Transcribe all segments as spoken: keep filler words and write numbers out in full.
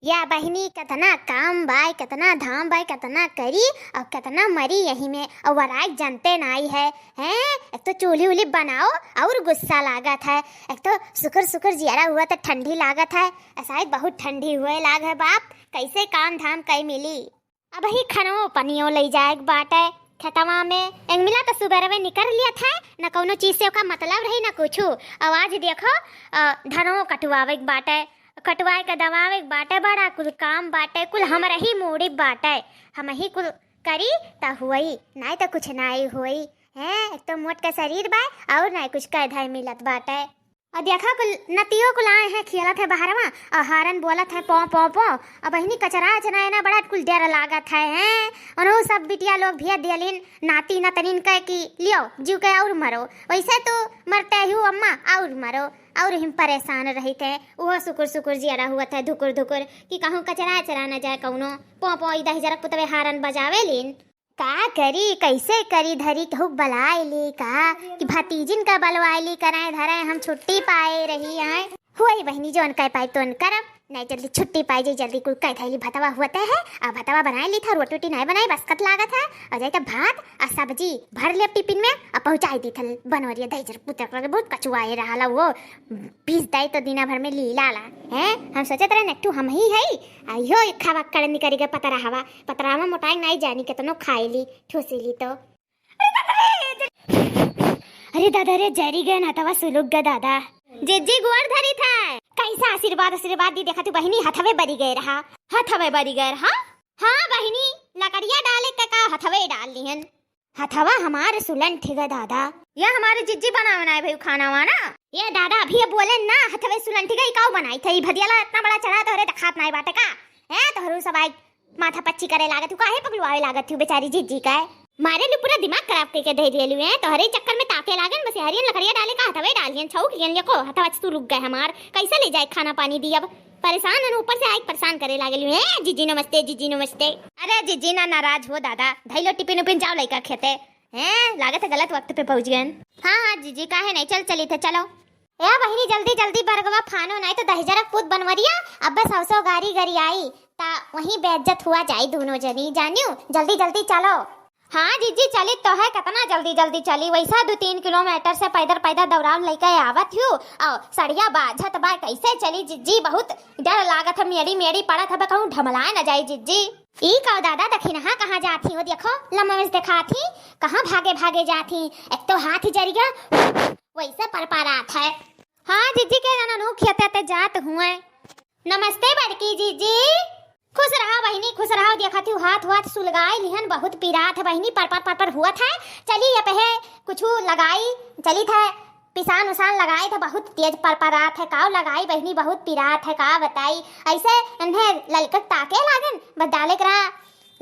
या बहिनी, केतना काम बाय, केतना धाम बाय, केतना करी अउर केतना मरी यही में, अउर वराई जनते नाई है, हैं? एक तो चूल्ही उल्ही बनाओ अउर गुस्सा लागत है, एक तो सुकुर सुकुर जियरा हुआ तो ठंडी लागत है, असाई बहुत ठंडी हुए लाग है बाप, कैसे काम धाम कई मिली? अबही खनवो पनियो लई जाए के बाटे खेतवा में। एक मिला तो सुबेरवे निकर लियत है, न कउनो चीज से ओका मतलब रही, न कुछु। अउर आज देखो, अ, धनवो कटवावे के बाटे, कटवाए के दवावे के बाटे, बड़ा कुल काम बाटे, कुल हमरे ही मूड़ी बाटे, हमही कुल करी त हुई, नाई त कुछ नाई होई। हैं, एक तो मोट के शरीर बाय, अउर नाई कुछ कह धाय मिलत बाटे। अउर देखा कुल नतियो कुल आए हैं, खेलत है बहरवा, अउर हारन बोलत है, पौ, पौ, पौ। अब बहिनी कचरा अचरा है ना, बड़ा कुल डर लागत है, हैं? उन्हों सब बिटिया लोग भेज दियलिन नाती नतनिन कह कि लियो, जीव के अउर मरो। वैसे तो मरते ही हो अम्मा, अउर मरो, अउर हम परेशान रहित है। उहो सुकुर सुकुर जियरा हुवत है, धुकुर धुकुर, कि कहूँ कचरा अचरा न जाए कउनो। पौ, पौ, ई दहिजरक पुतवे हारन बजावेलिन। का करी, कैसे करी, धरी केहू बलाए ली का, कि भतीजिन का बलवाए ली, कराए धराए हम छुट्टी पाए रही आए। हुई बहिनी, जौन कह पाई तौन करब, नहीं जल्दी छुट्टी पाए जाई, जल्दी कुल कह धैली भतवा हुवत है, आ भतवा बनाए ली था, रोटी ओटी नहीं बनाई, बसकत लागत है, और जाए तो भात आ सब्जी भर लेब टिफिन में, आ पहुँचाई दी थल बनवरिया दहिजर पुतक लगे, बहुत कचुआए रहा वो, पीस दाई तो दिना भर में लीला ला, हैं? हम सोचत रहे नट्टू हम ही है, आ इहो खावा कड़ निकरी गए पतरा हवा, पतरा में मोटाई नहीं जानी केतनो खाए ली, ठूसी ली तो। अरे दादा रे, जरी गए ना तवा सुलुक गए दादा। जिज्जी गोड़ धरी था। कैसा आशीर्वाद, आशीर्वाद दी देखा तू बहिनी, हथवे बरी गए रहा। हथवे बरी गए रहा? हाँ बहिनी, लकड़िया डाले के का हथवे डाल लिहन। हथवा हमार सुलंठ गए दादा। ये हमारे जिज्जी बनावे ना है भाई खाना वाना। ये दादा अभी ये बोले ना हथवे सुलंठ गए, काऊ बनाई था? ई भदियाला इतना बड़ा चढ़ा तोहरे देखात नाई बाटे का? हैं, तोहरू सब आई माथा पच्ची करे लागत हूँ, काहे पगलुआवे लागत हूँ बेचारी जिज्जी का? मारे लू पूरा दिमाग खराब करके दे दिए लू हैं, तोहरे चक्कर में ताके लागन, बस हरियन लकड़िया डाले का हथवे डालियन, छौक लियन, लेको हथवा सुलुक गए हमार, कैसे ले जाए खाना पानी दी अब? परेशान हन, ऊपर से आइके परेशान करे लागल हैं, "जिज्जी नमस्ते, जिज्जी नमस्ते।" अरे जिज्जी ना नाराज हो दादा, धइलो टिफिन उफिन जाओ लइका खेते। हैं, लागत है गलत वक्त पे पहुँच गए। हाँ, हाँ जिज्जी, काहे नहीं, चल चली थे, चलो। ए बहिनी, जल्दी जल्दी बरगवा फानो, नहीं तो दहिजरक पूत बनवरिया अब्बे सौ सौ गारी गरियाई, ता वहीं बेइज्जत हुआ जाई दोनों जनी, जानियो, जल्दी जल्दी चलो। हाँ जिज्जी, चली तो है, कितना जल्दी जल्दी चली, वैसा दो तीन किलोमीटर से पैदल पैदल दौड़ान लेके आवत हूँ, और सड़िया बाझत बा, कैसे चली जिज्जी, बहुत डर लागत है, मेड़ी मेड़ी पड़त है, कहूँ ढमलाए न जाई जिज्जी। ई का दादा, दखिनहा कहाँ जात ही हो, देखो लम्बा में से देखात ही, कहाँ भागे भागे जात ही, एक तो हाथ जरिया वैसे परपरात है। हाँ जिज्जी के ननू खेते ते जात हुए। नमस्ते बड़की जीजी। खुश रहा बहिनी, खुश रहा। देखत हूँ हाथ वाथ सुलगाई लिहन, बहुत पिरात है बहिनी, पर पर पर पर हुआ था। चली ये पहे कुछ लगाई, चली था पिसान उसान लगाई था, बहुत तेज पर परात है। काव लगाई बहिनी, बहुत पिरात है, का बताई। ऐसे इन्हें ललकत ताके लागन, बस डाले करा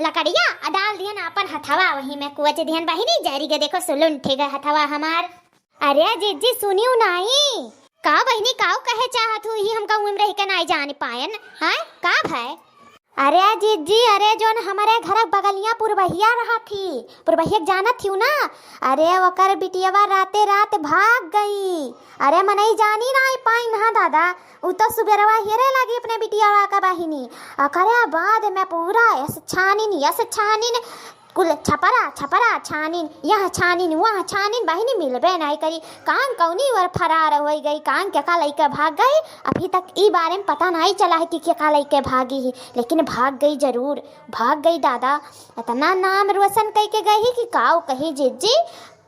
लकड़िया आ डाल दिहन आपन हथवा वही में कुवच दिहन बहिनी, जरी के देखो सुलुन ठे गए हथवा हमार। अरे जिज्जी सुनियो नाई। का बहिनी, काऊ कहे चाहत हूँ, ई हम गाँव में रह के नाई जान पायन, हैं? का भय? अरे जिज्जी, अरे जौन हमारे घर बगलिया पुरबहिया रहा थी, पुरबहिया के जानत थी ना? अरे ओकर बिटियावा राते रात भाग गई। अरे मनई जानी नाई पाइन, हाँ दादा, उ तो सुबेरवा हेरे लगी अपने बिटियावा का बहिनी। ओकरे बाद में पूरा ऐसे छानिन, ऐसे छानिन, कुल छपरा छपरा छानिन, यह छानिन वह छानिन, बहिनी मिलबे नाई करी। कान कौनी ओर फरार होइ गई, कान केका लइके भाग गई, अभी तक ई बारे में पता नाई चला है कि केका लइके भागी ही, लेकिन भाग गई जरूर, भाग गई दादा। इतना नाम रोशन कई के गई ही कि काऊ कही जिज्जी,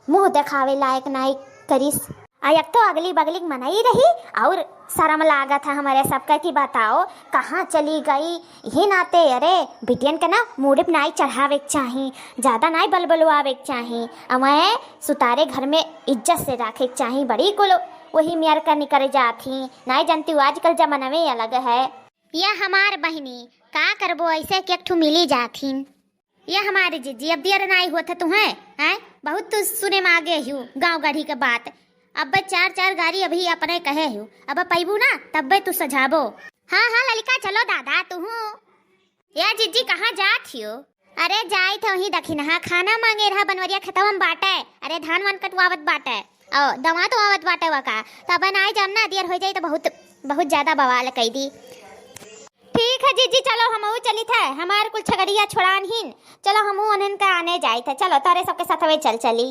मुँह देखावे लायक नाई करिस। आ एक तो अगली बगली के मनई रही और शर्म लागत है हमारे सबका कि बताओ कहाँ चली गई। यही नाते अरे बिटियन के ना मूड़ी पे नाई चढ़ावे के चाही, ज्यादा नाई बलबलवावे के चाही। अवै सुतारे घर में इज्जत से राखे के चाही। बड़ी कुल वही मेर का निकर जात ही, नाई जानती हूँ आजकल जमाना में अलग है। या हमार बहिनी, का करबो, ऐसे के एक ठू मिली जात ही। ये हमारी जिज्जी, अब देर नाई होत है तुहें, हैं? बहुत तू सुने में आगे हूँ गाँव गढ़ी के बात। अब चार चार गारी अभी अपने कहे हूँ, अब पैबू ना तब्बे तू सझाबो। हाँ हाँ ललिका, चलो दादा तुहू। या जिज्जी, कहाँ जात हियो? अरे जाई थे वहीं दखिनहा, खाना मांगे रहा बनवरिया खेतवा में बाटे। अरे धान वान कटवावत बाटे, ओ दवा तो आवत बाटे वका, तब नाई जाम ना, देर हो जाई तो बहुत बहुत ज्यादा बवाल कई दी। ठीक है जीजी, चलो हमहू चलित है, हमार कुल छगड़िया छोड़ान हीन। चलो हमहू उन्हन का आने जाइत है, चलो तोरे सबके साथ में चल चली।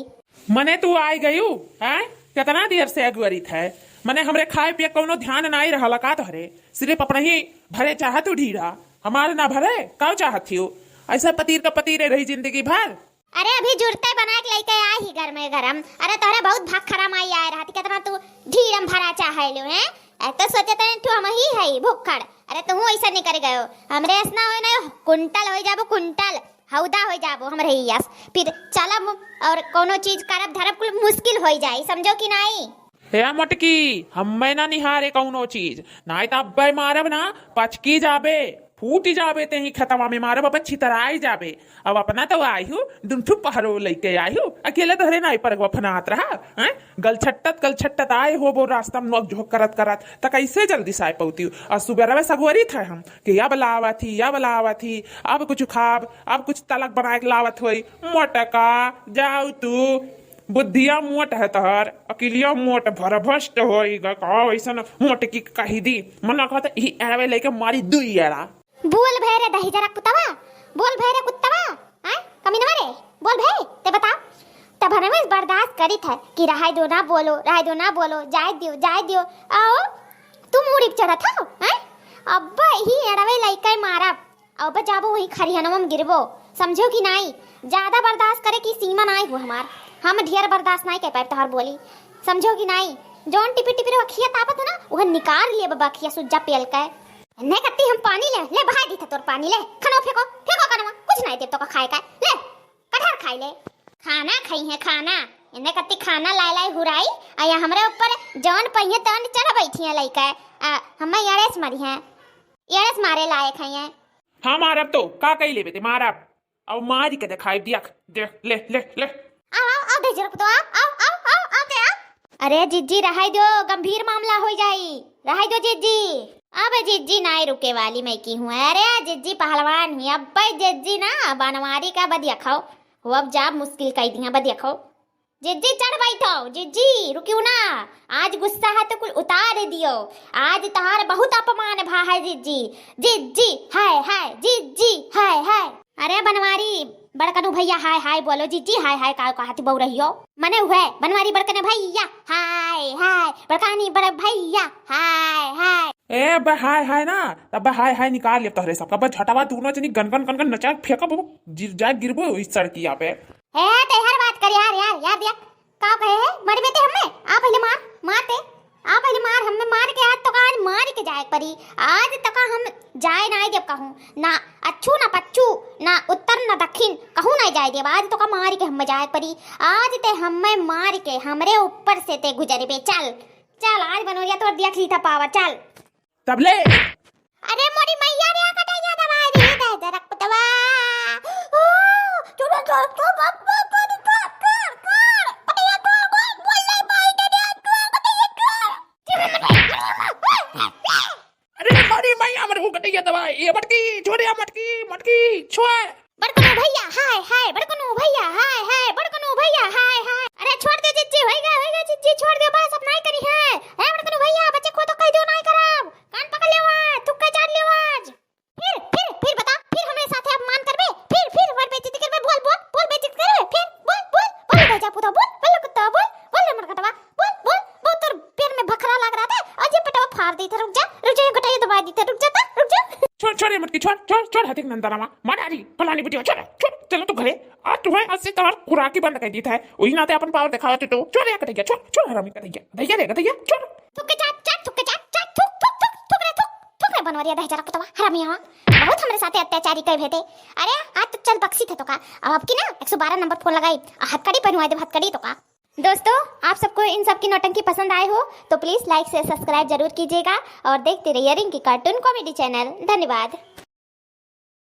मने तू आइ गयू, हैं? कितना देर से अगुअरित है? मने हमरे खाए पिए कौनो ध्यान नाई रहला का तोहरे? सिर्फ अपना ही भरे चाहत हू ढीढ़ा, हमार ना भरे, का चाहत हू? ऐसा पतीर का पतीरे रही जिंदगी भर? अरे अभी जुड़ते बना के लेके आए ही घर में गरम। अरे तोहरे बहुत भखरा माई आए रहती, कितना तू ढीढ़म भरा चाहे लो, हैं? ऐ तो सोचे तने तू हम ही है भुक्खड़। अरे तू ऐसा निकल गयो, हमरे ऐसा ना होए ना, कुंटल हो जाबो कुंटल। हौदा हो जाबो हमरे यस। फिर चलब और कौनो चीज करब धरब कुल मुश्किल हो जाई, समझो कि नाई? हे मोटकी, हम्मे ना निहारे कौनो चीज, नाई त अब्बे मारब ना, पचकी जाबे, फूट जाबे, ते ही खेतवा में मारब, अब छितराई जाबे। अब अपना तो आयु, दुन ठू पहरो लइके आयु, अकेले तोहरे नाई पर फनात रहा, हैं? गलछट्टत, गलछट्टत आए होबो रास्ता में नोक झोंक करत करत, त कैसे जल्दी से आए पौती? और सुबेरवे सगोरी था हम, कि अब लावत ही, अब लावत ही, अब कुछ खाब, अब कुछ तलक बनाए के लावत होई। मोटका, जाऊ तू, बुद्धिया मोट है तोहर, अकिलिया मोट, भरभ्रष्ट होई गा, का वैसन मोटकी कही दी। मन कहत, ई एड़वे लेके मारी दुई एड़ा। बोल भै रे दहिजरा कुतवा, बोल भै रे कुतवा, हैं? कमीनवा रे, बोल भै, ते बता। तब हमें बर्दाश्त करित है कि रहाई दो ना बोलो, रहाई दो ना बोलो, जाए दियो, जाए दियो। आओ, तू मूड़ी पे चढ़त हो, हैं? अब ही एड़वे लइके मारब, अब जाबो वही खरिहनवा में गिरबो, समझो कि नाई? ज्यादा बर्दाश्त करे की सीमा नाई हो हमार, हम ढेर बर्दाश्त नाई कर पाए तोहार बोली, समझो कि नाई? जौन टिपी टिपी रे अखिया तापत है ना, वह निकाल लिए बाबा अखिया सुज्जा पेल के। नहीं कत्ती हम पानी ले, ले बहाई दी था तोर पानी, ले खाना फेंको, फेंको खाना, कुछ नहीं दे तो का खाए का, ले कटहर खाई ले। खाना खाई है खाना, इन्हें कत्ती खाना लाए लाए हुराई, आ या हमरे ऊपर जौन पहिए तौन चढ़ बैठी है लइका, आ हमें यड़ेस मारी है, यड़ेस मारे लायक है ये। हाँ मारब तो का कही लेबे ते मारब, अब मारी के दिखाई दिया, देख ले ले ले। आओ, आओ, आओ, दहिजरा पुतवा, आओ, आओ, आओ, आओ, आओ, ते आओ। अरे जिज्जी, रहाई दो, गंभीर मामला हो जाई, रहाई दो जिज्जी। अब जिज्जी नाई रुके वाली मैं की हूँ। अरे जिज्जी पहलवान ही, अब भाई जिज्जी ना बनवारी का बदिया खाओ, वो अब जाब मुश्किल कई दिया बदिया खाओ। जिज्जी चढ़ बैठो, जिज्जी रुकियो ना, आज गुस्सा है तो कुल उतार दियो, आज तहार बहुत अपमान भा है जिज्जी, जिज्जी हाय हाय, जिज्जी हाय हाय। अरे बनवारी बड़कनू भैया हाय हाय बोलो, जिज्जी हाय हाय का कहती बहु रहियो। मने हुए बनवारी बड़कने भैया हाय हाय, बड़कानी बड़ भैया हाय हाय। ए, अब हाय हाय ना, तब हाय हाय निकाल ले तोहरे सबका, बस झटवा दोनों जनी गन गन गन गन नचा फेंकब, गिर जाए गिरबो इस सड़किया पे। ए, ते हर बात कर यार, यार, यार दिया। का कहे है? मरबे ते हमें? आ पहले मार, मार ते। आ पहले मार, हमें मार के आज तो का, आज मार के जाए परी। आज तो का हम जाए ना देब कहूँ। ना अच्छू, ना पच्छू, ना उत्तर, ना दक्षिण, कहूँ ना जाए देब। आज तो का मार के हमें जाए परी। आज ते हमें मार के हमरे ऊपर से ते गुजरबे। चल, चल, आज बनोरिया तोर दिया खींचा पावा, चल। तब ले। अरे मोरी मैया रे, कटैया दबाई दे, दे, दे, रख दबा। ओ, चुप, चुप, चुप, कटैया तोड़, बोल, बोल, ले, भाई, दे, दे, तोड़, कटैया तोड़। अरे मोरी मैया, मर हो कटैया दबाई, ये मटकी, छोड़ या मटकी, मटकी, छोड़। बड़कनू भैया, हाय, हाय, बड़कनू भैया, हाय, हाय, बड़कनू भैया, हाय, हाय। अरे छोड़ दे जिज्जी, होइगा, होइगा जिज्जी, छोड़ दे, बस अब नाई करी है। ए बड़कनू भैया, बच्चे को तो कह दो नाई करब। कान पकड़ लेवा, थुक्का चाट लेवा आज। फिर, फिर, फिर बता, फिर हमरे साथे अपमान करबे, फिर, फिर हमार बेइज्जती करबे, बोल, बोल, बोल बेइज्जती करबे, फिर, बोल, बोल, बोल, दहिजरा पुतवा, बोल, बोल कुत्ता, बोल, बोल रे मरकटवा, बोल, बोल, बोल तोर पेट में भखरा लाग रहा था, आज ये पेटवा फाड़ दी थे, रुक जा, रुक जा, ये गटैया दबा दी थे, रुक जा, ता, रुक जा। छोड़, छोड़ ये मटकी, छोड़, छोड़, छोड़ हथिक नंदनवा, मार डारी, फलानी बिटिया, छोड़, छोड़, चलो तू घरे, आज तू है, आज से तोहार खुराकी बंद कर दी था, वही नाते अपन पावर दिखावा तू तो, छोड़ ये कटैया, छोड़, छोड़ हरामी कटैया, गटैया रे, गटैया, छोड़। थुक के चाट, चाट, थुक के चाट, चाट, थुक, थुक, थुक, थुक रे, थुक रे, बनवरिया दहिजरा कुतवा, हरामी हवा। बहुत हमरे साथे अत्याचारी कई भेटे। अरे, आज तो चल बक्सी थे तो का। अब, अब की ना एक सौ बारह नंबर फोन लगाई, आ हथकड़ी पहनवा दे, हथकड़ी तो का। दोस्तों, आप सबको इन सब की नौटंकी पसंद आए हो तो please like से subscribe जरूर कीजिएगा और देखते रहिए रिंकी cartoon comedy channel। धन्यवाद।